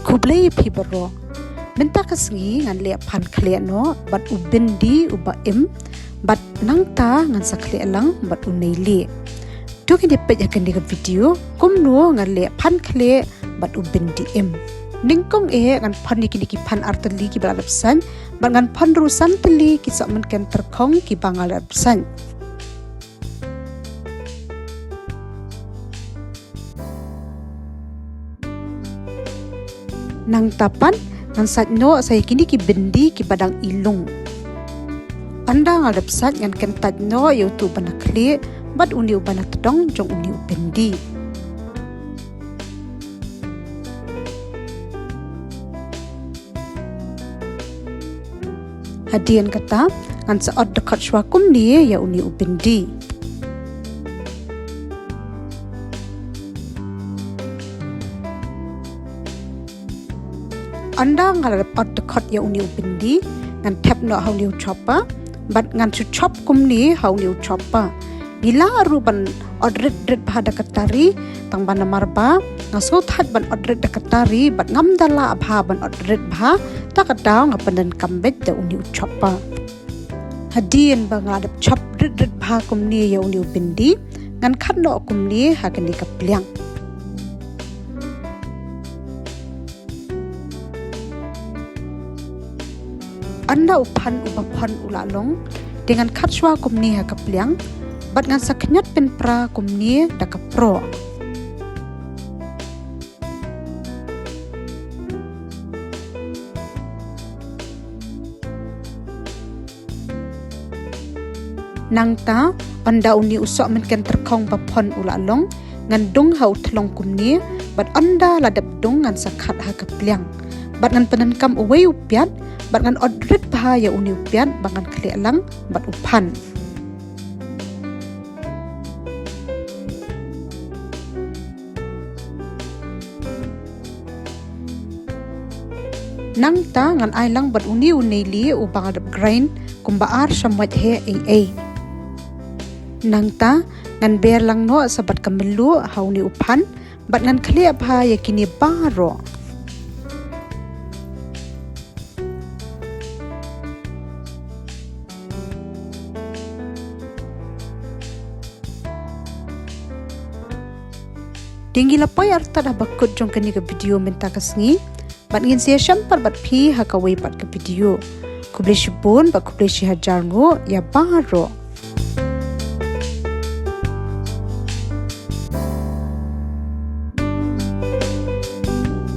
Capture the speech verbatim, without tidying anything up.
Khublei phi baroh. Mynta ka sngi ngan leh phan khleh noh bad u bindi uba im, bad nangta ngan sa khleh lang bad u neilieh. To ngin ïa peit ha kane ka video kumno ngan leh phan khleh bad u bindi im. Nyngkong eh ngan phan ïa kine ki phan ar tylli kiba la dep sait, bad ngan phan ruh san tylli ki sohmynken tyrkhong kiba nga la dep sait. Nangta pat ngan sait noh sa ïa kine ki bindi kiba dang i lung. Ynda nga la dep sait ngan kyntait noh ïa uto uba na khlieh bad une uba na tdong jong une u bindi. Hadien kata ngan sa ot dkhot shuwa kumne ïa une u bindi. Ynda nga la ot dkhot ïa une u bindi, ngan thep noh ha une u chopper bad ngan shu chop kumne ha une u chopper. Ngi lah ruh ban ot rit rit bha da ka tari, tang ba namar ba nga sngewthait ban ot rit da ka tari bad ngam da lah bha ban ot rit bha, ta ka daw nga pyndonkam beit da une u chopper. Hadien ba nga la dep chop rit rit bha kumne ïa une u bindi, ngan khat noh kumne ha kane ka pliang. Ynda u phan uba phon u la long, te ngan khat shuwa kumne ha ka pliang bad ngan sa khñiot pynpra kumne da ka proh. Nangta ynda une u sohmynken tyrkhong ba phon u la long, ngan dung ha u thlong kumne, bad ynda la dep dung ngan sa khat ha ka pliang. Bad ngan pyndonkam uwei u piat bad ngan ot rit bha ïa une u piat ba ngan khleh lang bad u phan. Nangta ngan ai lang bad une u neilieh uba nga la dep grind kumba ar shamoit heh ei ei. Nangta ngan ber lang noh sa bad ka mluh ha une u phan bad ngan khleh bha ïa kine baroh. Te ngi la poi artat ha ba kut jong kane ka video mynta ka sngi, bad ngin sa ïashem pat bad phi ha kawei pat ka video. Khublei shibun bad khublei shihajar nguh ïa baroh.